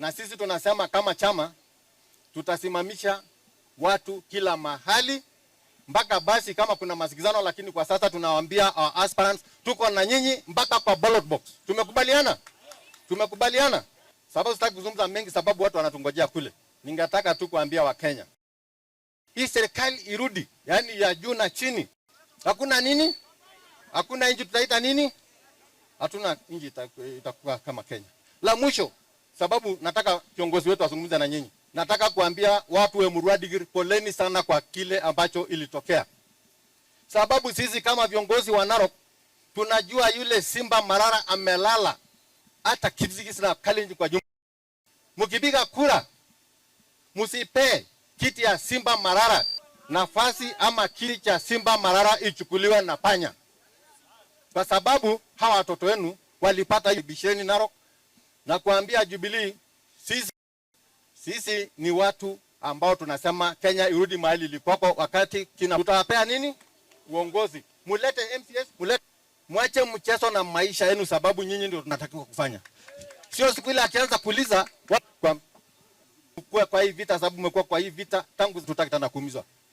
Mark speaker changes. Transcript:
Speaker 1: Na sisi tunasema kama chama tutasimamisha watu kila mahali mpaka basi kama kuna masikizano, lakini kwa sasa tunawaambia our aspirants tuko na nyinyi mpaka kwa ballot box. Tumekubaliana, tumekubaliana. Sababu sitaki kuzungumza mengi, sababu watu wanatungojea kule. Ningetaka tu kuambia Wakenya, hii serikali irudi, yani ya juu na chini. Hakuna nini, hakuna nchi tutaita nini, hatuna nchi itakuwa kama Kenya. La mwisho, sababu nataka kiongozi wetu azungumze na nyinyi, nataka kuambia watu wa Emurua Dikirr, poleni sana kwa kile ambacho ilitokea, sababu sisi kama viongozi wa Narok tunajua yule Simba Marara amelala hata Kipsigis na Kalenjin kwa jumla. Mkipiga kura msipe kiti ya Simba Marara nafasi ama kiti cha Simba Marara ichukuliwe na panya, kwa sababu hawa watoto wenu walipata bisheni Narok na kuambia Jubilee, sisi ni watu ambao tunasema Kenya irudi mahali ilikuwako wakati kina, tutawapea nini uongozi, mulete MCAs, mulete, mwache mchezo na maisha yenu, sababu nyinyi ndio tunatakiwa kufanya, sio siku ile akianza kuuliza kwa hii vita, sababu umekuwa kwa hii vita tangu, tutaki tena kuumizwa.